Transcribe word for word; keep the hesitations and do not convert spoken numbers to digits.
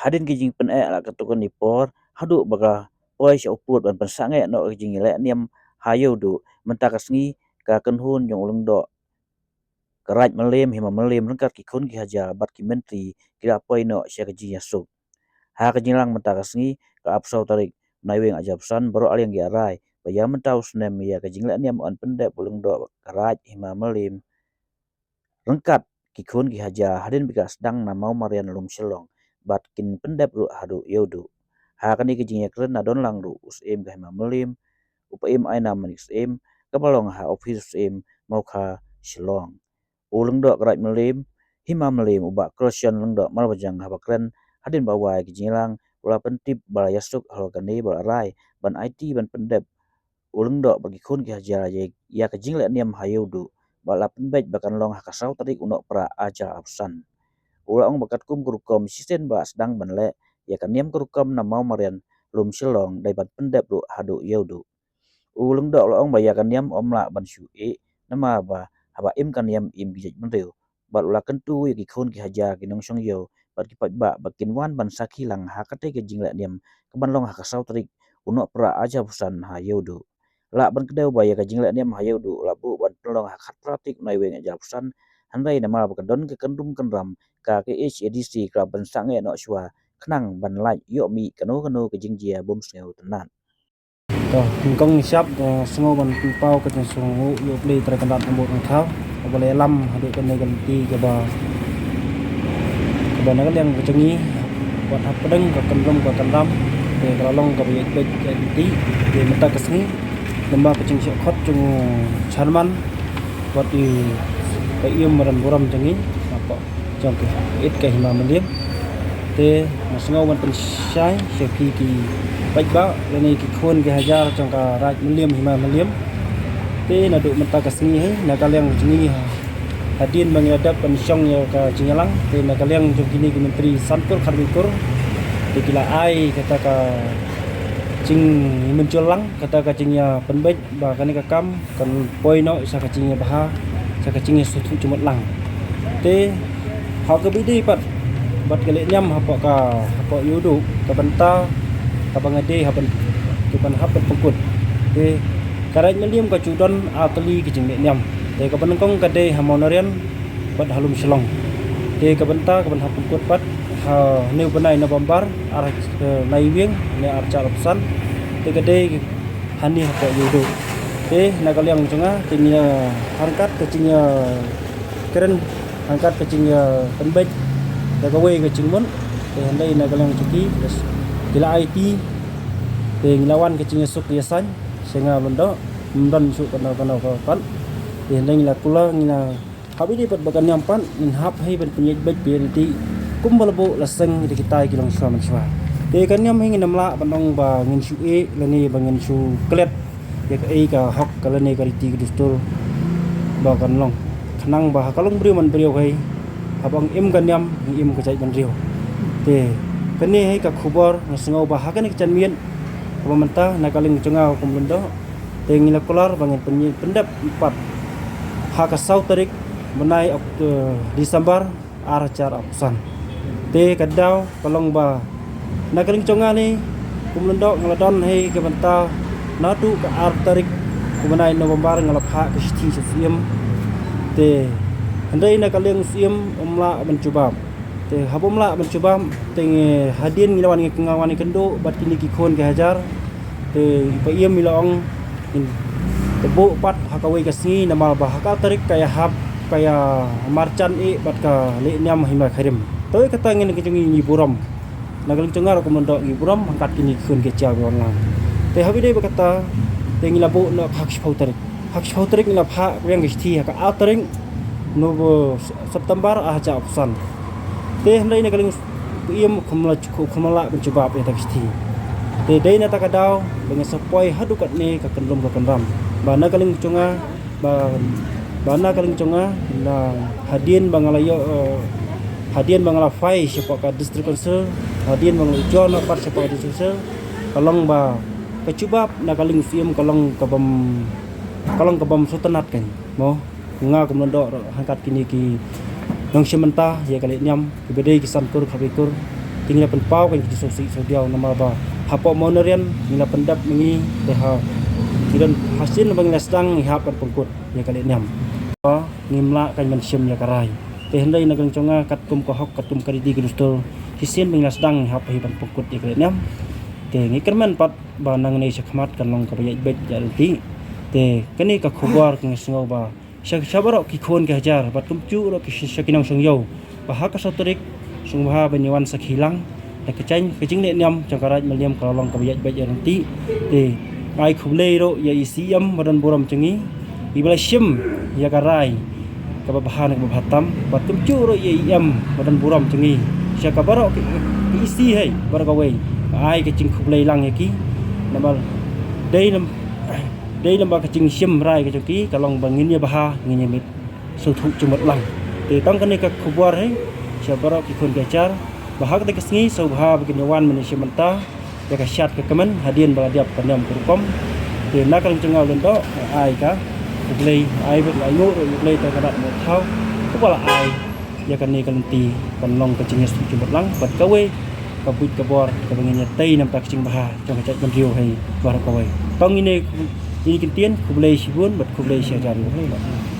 Hadien ki jingpyneh la katto katne por haduh ba ka poi sha u pud ban pynsangeh noh ka jingïaleh niam ha Ïewduh, mynta ka sngi ka kynhun jong u Lyngdoh ka Raid Mylliem, Hima Mylliem ryngkat ki khun ki hajar bad ki myntri ki la poi noh sha ka jingïasuk. Ha ka jingïalang mynta ka sngi ka arphew saw tarik Naiwieng arhajar arphew san, baroh arliang ki rai ba ïa mynta u snem ïa ka jingleh niam yn pyndep u Lyngdoh ka Raid Hima Mylliem ryngkat ki khun ki hajar hadien ba ki la sdang na Mawmarian Lum Shillong bad kin pyndep ruh haduh Ïewduh. Ha kane ka jingïakren la don lang ruh u Syiem ka Hima Mylliem, u Paiem Ainam Manik Syiem, kaba long ha ophis u Syiem Mawkhar Shillong. U Lyngdoh ka Raid Mylliem, Hima Mylliem, u Bah Christian Lyngdoh Marbajang, haba kren hadien ba wai ki jingïalang u la pyntip ba la ïasuk halor kane bad la rai ban aiti ban pyndep u Lyngdoh bad ki khun ki hajar ïa, ïa ka jingleh niam ha Ïewduh, bad la pynbeit ba kan long ha ka saw tarik u Nohprah arhajar arphew san. U la ong ba katkum ka rukom shisien ba la sdang ban leh ïa ka niam ka rukom na Mawmarian Lum Shillong dei ban pyndep ruh haduh Ïewduh. U Lyngdoh u la ong ba ïa ka niam ym lah ban shu ïeh, namar ba haba im ka niam im ki jaitbynriew. Bad u la kyntu ïa ki khun ki hajar, ki nongshong ïew bad ki paidbah ba kin wan ban sakhi lang ha katei ka jingleh niam kaban long ha ka saw tarik u Nohprah arhajar arphew san ha Ïewduh. Lah ban kdew ba ïa ka jingleh niam ha Ïewduh la buh ban pynlong ha ka khatphra tarik Naiwieng arhajar arphew san, hynrei namar ba ka don ka kyndrum kynram, ka KHADC ka la pynsangeh noh shuwa khnang ban lait ïoh mih kano kano ka jingjia bym sngewtynnat. To, nyngkong shap, eh, sngew ban pynpaw ka jingsngewnguh ïa U Blei Trai Kynrad Nongbuh Nongthaw, uba la ïalam haduh kane ka lynti kaba, kaba na ka liang ka jong ngi, wat hapdeng ka kyndrum ka kyndram, te ka la long kaba ïaid beit ïaid lynti. Te mynta ka sngi, namar ka jingshah khot jong u chairman, wat i, ka ïing madan burom jong ngi, hapoh jong ka, it ka Hima Mylliem. Te nga sngew ban pynshai sha phi ki paidbah lane ki khun ki hajar jong ka Raid Mylliem Hima Mylliem. Te naduh mynta ka sngi hi, na ka liang jong ngi ha, hadien ba ngi la dep ban shong ïa ka jingïalang, te na ka liang jong kine ki myntri san kur khatwei kur, te ki la ai kata ka jingmynjur lang, kata ka jingïapynbeit ba kane ka kam kan poi noh sha ka jingïabha, sha ka jingïasngewthuh jingmut lang. Te ha kaba ïadei pat bad ka leh niam hapoh ka, hapoh Ïewduh, ka bynta kaba nga dei hap ban, ka ban hap ban pynkut. Te ka Raid Mylliem ka ju don ar tylli ka jingleh niam. Te kaba nyngkong ka dei ha Mawmarian bad ha Lum Shillong. Te ka bynta ka ban hap pynkut pat ha une u bnai November ar, eh, Naiwieng ne arhajar arphew san. Te ka dei hangne hapoh Ïewduh. Te na ka liang jong nga, te ngi, eh, ryngkat ka jingïakren, ryngkat ka jingïapynbeit da kawei ka jingmut. Te hynrei na ka liang jong ki, ki la aiti. Te ngi la wan ka jingïasuk ïasaiñ sha nga Lyngdoh, ym don shuh kano kano ka pat. Te hynrei ngi la kular, ngi la hap ïadei pat bad ka niam pat, ngin hap hi ban pynïaid beit pynïaid lynti kumba la buh la seng da kita ki longshuwa manshuwa. Te ka niam hi ngin ym lah ban ong ba ngin shu ïeh lane ba ngin shu klet ïa kaei ka hok ka lane ka riti ka dustur ba kan long. Khnang ba ha ka long briew man briew hi, haba ong im ka niam, im ka jaitbynriew. Te kane hi ka khubor nga sngew ba ha kane ka janmiet, kaba mynta na ka liang jong nga kum u Lyngdoh, te ngi la kular ba ngin pyn-, pyndep pat ha ka saw tarik bnai Oct-, December arhajar arphew san. Te ka daw ka long ba na ka liang jong nga ne kum u Lyngdoh nga la don hi ka bynta naduh ka ar tarik u bnai November nga la phah ka shithi sha u Syiem. Te hynrei na ka liang u Syiem um lah ban jubab. Te haba um lah ban jubab, te ngi hadien ngi la wan ngi, nga wan ngi kynduh bad kine ki khun ki hajar. Te i Paiem i la ong, ngin, te buh pat ha kawei ka sngi namar ba ha ka tarik ka ïahap, ka ïa marjan eh bad ka leh niam ha Hima Kharim. Te kata ngin ka jong ngi ngi burom. Na ka liang jong nga ruh kum u Lyngdoh ngi burom ryngkat kine ki khun ki hajar ba wan lang. Te haba ïadei bad kata, te ngi la buh noh ha ka shiphew tarik. Ha ka shiphew tarik ngi la phah biang ka shithi ha ka ar tarik Nov-, September arhajar arphew san. Te hynrei na ka liang u Paiem kham la, kham la lah ban jubab ïa kata ka shithi. Te dei na kata ka daw ba ngi sa poi haduh katne ka kyndrum ka kyndram. Ba na ka liang jong nga, ba, ba na ka liang jong nga, na hadien ba nga la ïoh, eh, hadien ba nga la phai shapoh ka District Council, hadien ba nga la ïoh jur noh pat shapoh ka District Council, ka long ba ka jubab na ka liang u Syiem ka long ka bym, ka long ka bym sngewtynnat kein. Mo, nga kum u Lyngdoh ruh ryngkat kine ki nongshim bynta ïa ka leh niam, kiba dei ki san kur khatwei kur. Te ngi la pynpaw ka jingsngewsih sngewdiaw namar ba hapoh Mawna Rian ngi la pyndep ma ngi te ha ngi don hasien ba ngi la sdang ngi hap ban pynkut ïa ka lehniam. Ba ngim lah kan ban shim ïa ka rai. Te hynrei na ka liang jong nga katkum ka hok katkum ka riti ka dustur shisien ba ngi la sdang ngi hap hi ban pynkut ïa ka lehniam. Te ngi kyrmen pat ba nangne shakhmat kan long kaba ïaid beit ïaid ryntih. Te kane ka khubor ka nga sngew ba sha, sha baroh ki khun ki hajar bad kumjuh ruh ki sha, sha ki nongshong ïew ba ha ka saw tarik sngewbha ban ïa wan sakhi lang da ka jing, ka jinglehniam jong ka Raid Mylliem ka la long kaba ïaid beit ïaid ryntih. Te ai khublei ruh ïa i C M ba don burom jong ngi iba la shim ïa ka rai kaba bha ne kaba bha tam bad kumjuh ruh ïa i M ba don burom jong ngi sha ka baroh ki, ki E C hi baroh kawei. Ai ka jingkhublei lang ïa ki namar dei nam, dei namar ka jingshim rai ka jong ki ka long ba ngin ïa bha ngin ïa mih sngewthuh jingmut lang. Te tang kane ka khubor hi sha baroh ki khun ki hajar ba ha kata ka sngi sngewbha ba kin ïa wan mynta shim mynta ïa ka shad ka kmen hadien ba la dep ka niam ka rukom. Te na ka liang jong nga u Lyngdoh nga ai ka khublei, ai bad ai nguh ruh ïa U Blei tang ka dak mo thaw uba la ai ïa kane ka lynti ban long ka jingïasuk jingmut lang bad kawei ka buit ka bor kaba ngin ïa tei namar ka jingbha jong ka jaitbynriew hi baroh kawei. Tang ine, ine ki ktien, khublei shibun bad khublei shihajar nguh.